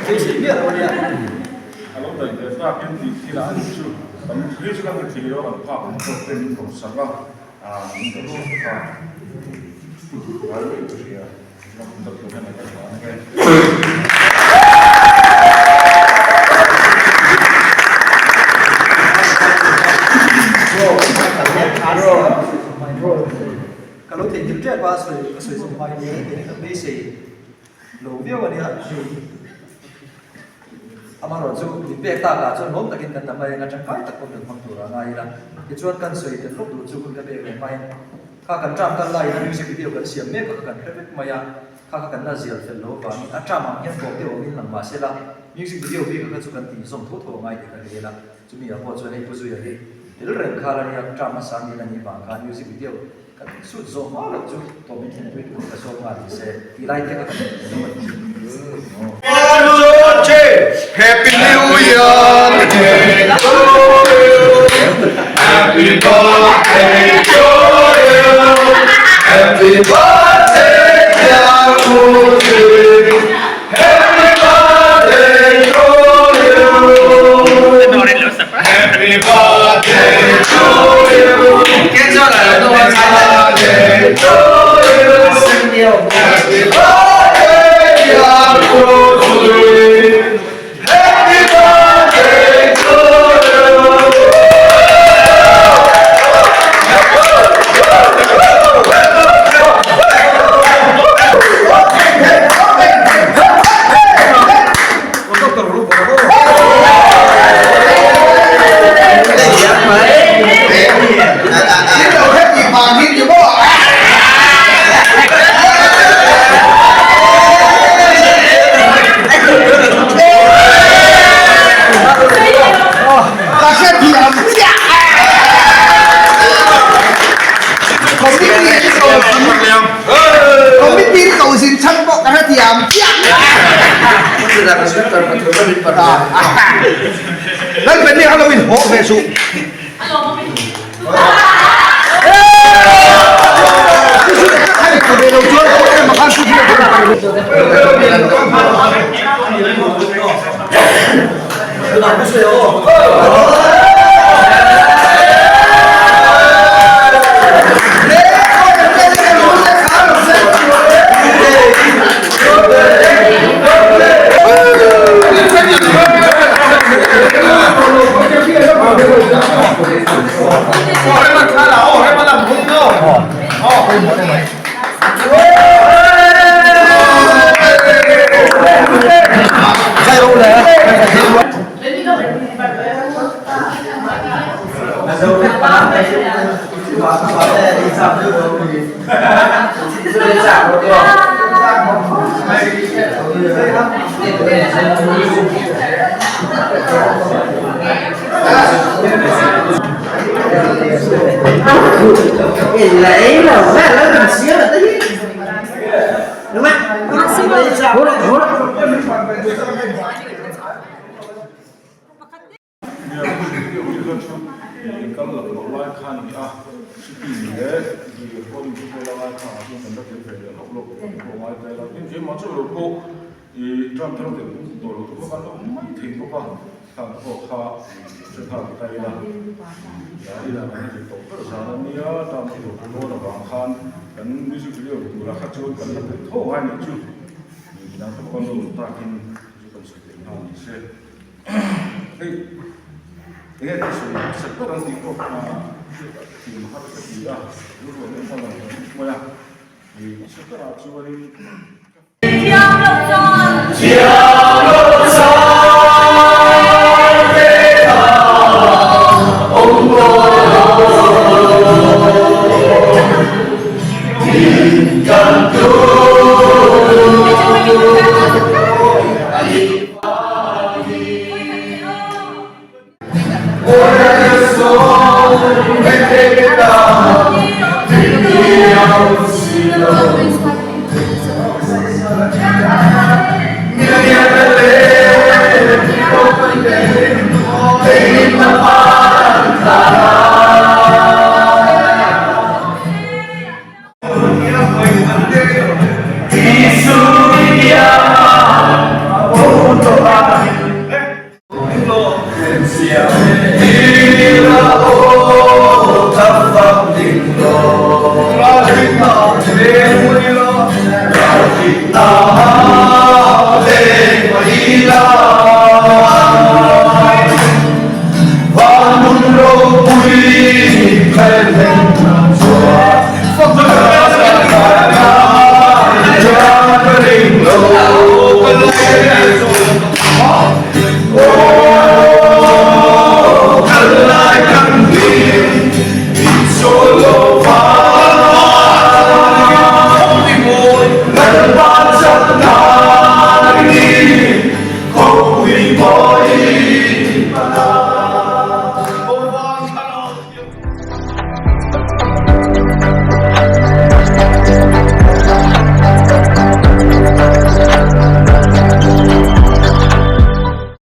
beisei miah lo a nia. A lo daih ve takin tih thil ah ani chu kan thil chu kan ti thei lo kan phak ang tawk te min rawn sak a, min rawn sak a, ngai mai ka hria. Ka lo theihnghilh tep a, sawi ka sawi zawm hma hian heti ka beisei lo viau a nia. Amaherawhchu min pek tak ah chuan lawm takin kan la mai eng a tangkai tak pawh kan hmang tur a ngai ila. Tichuan kan sawi tel lawk duh chu hun ka pek leh hmain kha kan term kal laiin a music video kan siam mek a kha kan hre vek mai a, kha kha kan la zial fel lo avangin a term ang hian kawp deuh awmin lang mah se la music video bik a kha chu kan tih zawm tho tho a ngai tih ka hre ila. Chumi ah pawh chuan hei Pu Zuia hi tel reng kha la nia term hmasa ni la nih vang khan music video Kan sut zawh hma loh chu tawm in thlenpui tur ka zawk nghal ni se tih lai te kha kan hmu lo a ni. Happy New Year to you Happy birthday to you Happy birthday dear Puji Happy birthday to you Happy birthday to you Happy birthday to you Happy birthday dear Puji Happy birthday to you Nia, music video hi kha chu i kal lak loh lai kha a ni a, shooting leh i recording chu pawh la lai kha ah chuan kan la tel ve leh lawk lawk pawh ngai ta ila, tin keimah chu lo pawh i tram thar tel tawh lo tur kha kan la awm mai thei bawk a, khang te pawh kha hre phak ta ila, i dan ang hi tawh ber zan a nia, tram hi lo dawn avang khan kan music video turah kha chuan kan la tel tho ngai nih chu, midang te pawh kan lo awm takin chu kan sawi theih nghal ni se. Hei enge ka sawi hmasa ber ang tih pawh thim har ka ti a, rilru ang em a lang ta nuk mai a, hei hmasa berah chuanin ka. Thiam lo chuan. Thiam lo chuan te kha awm tawh lo in kan tu. lai. Van hmun ropui khalh hleng chuan ka ring lo ka lei.